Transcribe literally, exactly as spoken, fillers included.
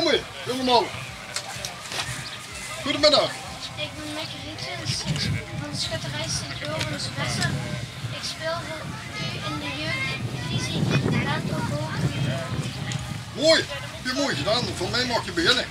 Goedemiddag. Goedemiddag. Ik ben Mick Rietjens van de schutterij Sint Joris Bessem. Ik speel voor u in de jeugddivisie Lento Boven. Mooi, heb je mooi gedaan. Voor mij mag je beginnen.